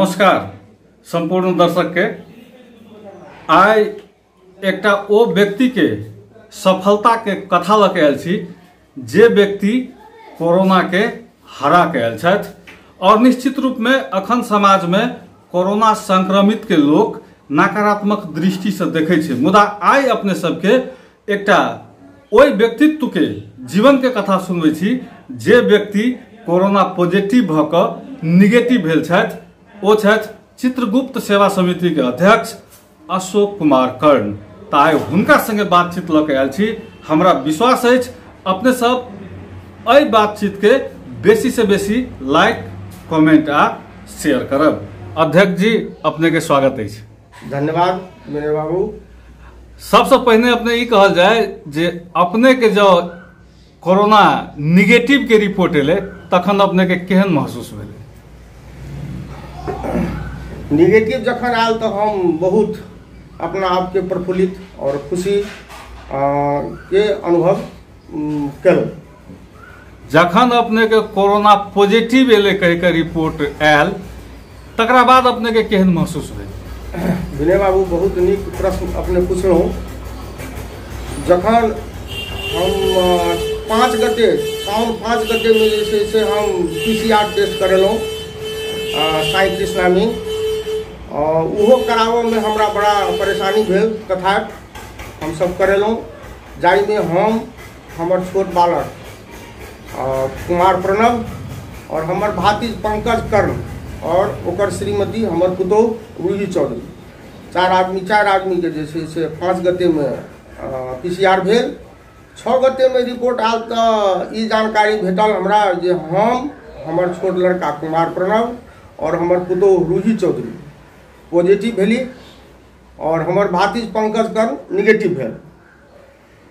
नमस्कार संपूर्ण दर्शक के। आइ एकटा ओ व्यक्ति के सफलता के कथा लऽ के आयल छी जे व्यक्ति कोरोना के हरा के आयल छथि और निश्चित रूप में अखन समाज में कोरोना संक्रमित के लोग नकारात्मक दृष्टि से देखै छै, मुदा आइ अपने सबके एकटा ओहि व्यक्तित्व के जीवन के कथा सुनबै छी जे व्यक्ति कोरोना पॉजिटिव भऽ कऽ निगेटिव भेल छथि। ओ छथि चित्रगुप्त सेवा समिति के अध्यक्ष अशोक कुमार कर्ण। तऽ आइ हुनका संगे बातचीत लऽ के आयल छी। हमरा विश्वास अछि अपने सब एहि बातचीत के बेसी से बेसी लाइक, कमेंट आ शेयर करब। अध्यक्ष जी, अपने के स्वागत अछि। धन्यवाद मेरे बाबू। सबसे पहिने अपने ई कहल जाय जे अपने के जो कोरोना निगेटिव के रिपोर्ट एलै तखन अपने के केहन महसूस भेलै? निगेटिव जखन आयल तऽ हम बहुत अपना आपके प्रफुल्लित और खुशी के अनुभव केलहुँ। जखन अपने के कोरोना पॉजिटिव एलै कहि के रिपोर्ट आयल तकरा बाद अपने के केहन महसूस भेल? विनय बाबू, बहुत नीक प्रश्न अपने पुछलहुँ। जखन हम 5 गते साउन 5 गते में जे छै से हम PCR test करेलहुँ साई कृष्णामी, ओहो कराबऽमे हमरा बड़ा परेशानी भेल। तथापि हमसब करेलहुँ, जाहिमे हम, हमर छोट बालक कुमार प्रणव और हमर भातिज पंकज कर्ण और ओकर श्रीमती हमर पुतोहु रूही चौधरी, चारि आदमीके जे छै से 5 गतेमे PCR भेल। 6 गतेमे रिपोर्ट आयल तऽ ई जानकारी भेटल हमरा जे हम, हमर छोट लड़का कुमार प्रणव और हमर पुतोहु रूही चौधरी पॉजिटिव भेली और हमर भातिज पंकज कर्ण निगेटिव भेल।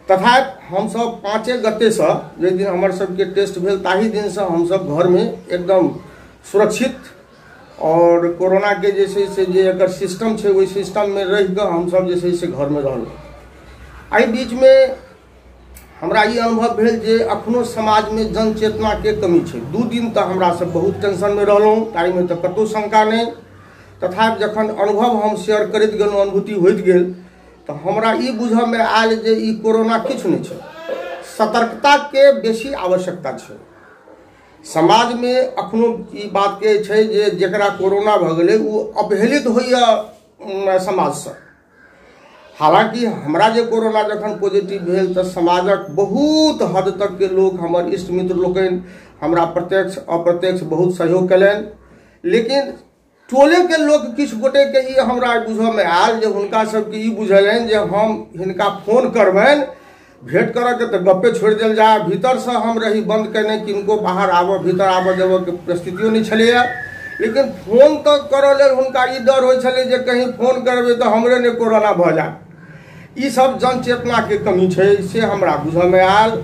तथापि हमसब 5 गतेसँ जाहि दिन हमर सबके टेस्ट भेल ताहि दिनसँ हमसब घरमे एकदम सुरक्षित और कोरोना के जे छै से जे एकर सिस्टम छै ओहि सिस्टममे रहिकऽ हमसब जे छै से घरमे रहलहुँ। एहि बीचमे हमरा ई अनुभव भेल जे अखनो समाजमे जनचेतनाके कमी छै। 2 दिन तऽ हमरा सब बहुत टेंशनमे रहलहुँ, ताहिमे तऽ कतहु शंका नहि। तथापि जखन अनुभव हम शेयर करैत गेलहुँ, अनुभूति होइत गेल, तऽ हमरा ई बुझऽमे आयल जे ई कोरोना किछु नहि छै, सतर्कताके बेसी आवश्यकता छै। समाजमे अखनो ई बातके छै जे जकरा कोरोना भऽ गेलै ओ अपहेलित होइए समाजसँ। हालाँकि हमरा जे कोरोना जखन पॉजिटिव भेल तऽ समाजक बहुत हद तकके लोक, हमर इष्ट मित्र लोकनि हमरा प्रत्यक्ष अप्रत्यक्ष बहुत सहयोग कयलनि। लेकिन टोलेके लोक किछु गोटेके ई हमरा बुझऽमे आयल जे हुनका सबके ई बुझलनि जे हम हिनका फोन करबनि, भेंट करऽके तऽ गप्पे छोड़ि देल जाय। भीतरसँ हम रही बंद केने, किनको बाहर आबऽ भीतर आबऽ देबऽके परिस्थितियो नहि छलैए। लेकिन फोन तऽ करऽ लेल हुनका ई डर होइ छलै जे कहीं फोन करबै तऽ हमरे नहि कोरोना भऽ जाय। ई सब जनचेतनाके कमी छै से हमरा बुझऽमे आयल।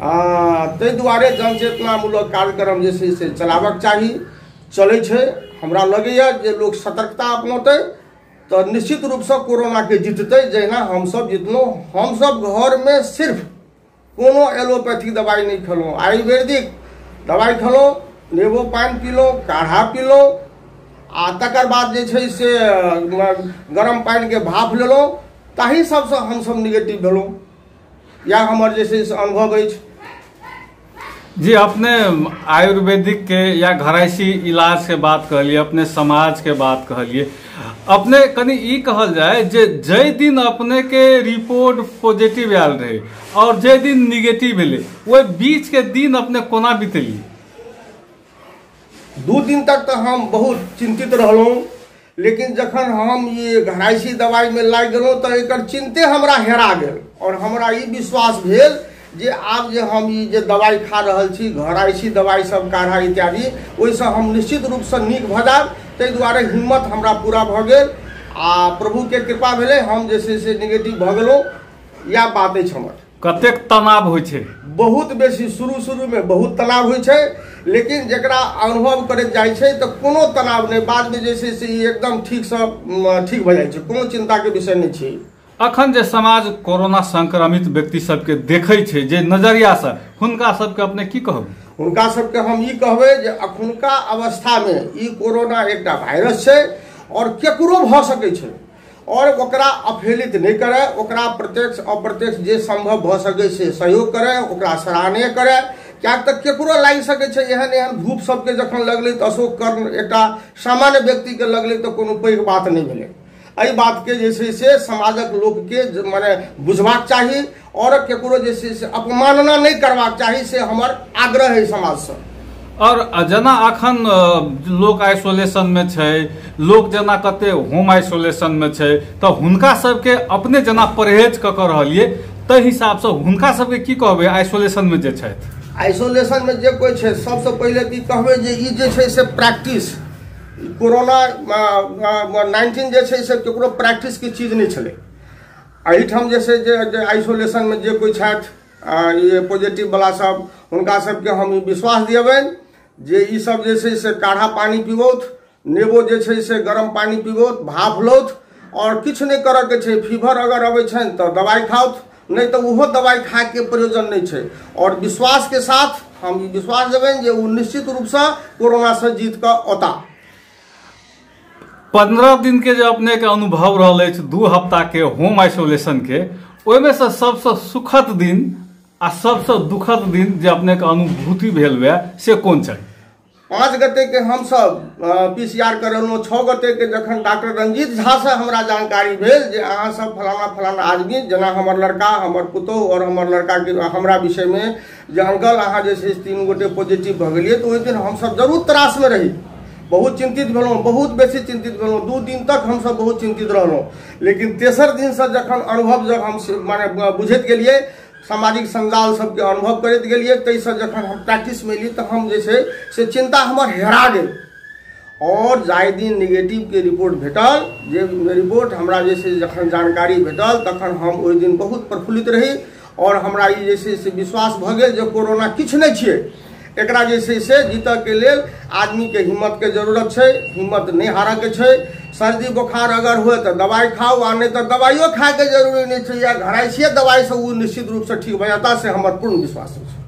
ताहि दुआरे जनचेतनामूलक कार्यक्रम जे छै से चलाबक चाही, चलै छै। हमरा लगैए जे लोक सतर्कता अपनौतै तऽ निश्चित रूपसँ कोरोनाके जीततै, जहिना हमसब जितलहुँ। हमसब घरमे सिर्फ कोनो एलोपैथिक दवाइ नहि खेलहुँ, आयुर्वेदिक दवाइ खेलहुँ, नेबो पानि पीलहुँ, काढ़ा पीलहुँ आ तकर बाद जे छै से गरम पानिके भाप लेलहुँ। ताहि सबसँ हमसब निगेटिव भेलहुँ। इएह हमर जे छै से अनुभव अछि। जी, अपने आयुर्वेदिक के या घरायसी इलाज के बात कहलिए, अपने समाज के बात कहलिए, अपने कनि ई कहल जाय जे जाहि दिन अपने के रिपोर्ट पॉजिटिव आयल रहे और जे दिन निगेटिव भेलै ओहि बीच के दिन अपने कोना बितेलिए? 2 दिन तक तऽ हम बहुत चिंतित रहलहुँ, लेकिन जखन हम ये घरायसी दवाइमे लागि गेलहुँ तऽ एकर चिंते हमरा हेरा गेल और हमरा ई विश्वास भेल जे आब जे हम ई जे दवाइ खा रहल छी, घरायसी दवाइ सब, काढ़ा इत्यादि, ओहिसँ हम निश्चित रूपसँ नीक भऽ जायब। ताहि दुआरे हिम्मत हमरा पूरा भऽ गेल आ प्रभुके कृपा भेलै, हम जे छै से निगेटिव भऽ गेलहुँ। इएह बात अछि हमर। कतेक तनाव होइ छै? बहुत बेसी। शुरू शुरूमे बहुत तनाव होइ छै, लेकिन जकरा अनुभव करैत जाइ छै तऽ कोनो तनाव नहि। बादमे जे छै से ई एकदम ठीकसँ ठीक भऽ जाइ छै, कोनो चिन्ताके विषय नहि छै। अखन जे समाज कोरोना संक्रमित व्यक्ति सबके देखै छै जे नजरिया से, हुनका सबके अपने की कहब? हुनका सबके हम ई कहबै जे अखुनका अवस्थामे ई कोरोना एकटा वायरस छै और केकरो भऽ सकै छै और ओकरा अवहेलित नहि करय, ओकरा प्रत्यक्ष अप्रत्यक्ष जे संभव भऽ सकै से सहयोग करय, ओकरा सराहनीय करय, किएक तऽ केकरो लागि सकै छै। एहन एहन धूप सबके जखन लगलै तऽ अशोक कर्ण एकटा सामान्य व्यक्तिके लगलै तऽ कोनो पैघ बात नहि भेलै। एहि बातके जे छै से समाजक लोकके मने बुझबाक चाही और केकरो जे छै से अपमानना नहि करबाक चाही, से हमर आग्रह है समाजसँ। और जेना अखन लोक आइसोलेशन में छै, लोक जेना कते होम आइसोलेशन में छै, तऽ हुनका सबके अपने जेना परहेज कऽ कऽ रहलियै ताहि हिसाबसँ हुनका सबके की कहबै आइसोलेशन में जे छथि? आइसोलेशन में जे कोइ छै सबसँ पहिले की कहबै जे ई जे छै से प्रैक्टिस, कोरोना 19 जे छै से केकरो प्रैक्टिस के चीज नहि छलै। एहिठाम जे छै जे आइसोलेशन में जे कोइ छथि ये पॉजिटिव वाला सब, हुनका सबके हम ई विश्वास दियबनि जे ई सब जे छै से काढ़ा पानी पीबौथ, नेबो जे छै से गरम पानी पीबौथ, भाफ लौथ और किछु नहि करऽके छै। फीवर अगर अबै छनि तऽ दवाइ खाउथ, नहि तऽ ओहो दवाइ खायके प्रयोजन नहि छै। और विश्वास के साथ हम ई विश्वास देबनि जे ओ निश्चित रूपसँ कोरोनासँ जीत कऽ औता। 15 दिन के जे अपने के अनुभव रहल अछि 2 हफ्ता के होम आइसोलेशन के, ओहिमे से सबसँ सुखद दिन आ सबसँ दुखद दिन जे अपने के अनुभूति भेल हुए से कोन छै? 5 गते के हम सब PCR करेलहुँ। 6 गते के जखन डॉक्टर रंजीत झा से हमरा जानकारी भेल जे अहाँ सब फलाना फलाना आदमी, जेना हमर लड़का, हमर पुतोहु और हमर लड़का के हमरा विषय में जे अंकल अहाँ जे छै 3 गोटे पॉजिटिव भऽ गेलियै, तऽ ओहि दिन हमसब जरूर त्रास में रही, बहुत चिंतित भेलहुँ, बहुत बेसी चिंतित भेलहुँ। 2 दिन तक हमसब बहुत चिंतित रहलहुँ। लेकिन तेसर दिनसँ जखन अनुभव जब हम माने बुझैत गेलियै, सामाजिक संजाल सबके अनुभव करैत गेलियै, ताहिसँ जखन हम प्रैक्टिसमे एलियै तऽ हम जे छै से चिंता हमर हेरा गेल। और जाहि दिन निगेटिवके रिपोर्ट भेटल, जे रिपोर्ट हमरा जे छै जखन जानकारी भेटल तखन हम ओहि दिन बहुत प्रफुल्लित रही और हमरा ई जे छै से विश्वास भऽ गेल जे कोरोना किछु नहि छियै, एकरा जे छै से जीतऽके लेल आदमीके हिम्मतके जरूरत छै, हिम्मत नहि हारऽके छै। सर्दी बोखार अगर हुए तऽ दवाइ खाउ, आ नहि तऽ दवाइयो खायके जरूरी नहि छै, या घराइसिए दवाइसँ ओ निश्चित रूपसँ ठीक भऽ जाता, से हमर पूर्ण विश्वास अछि।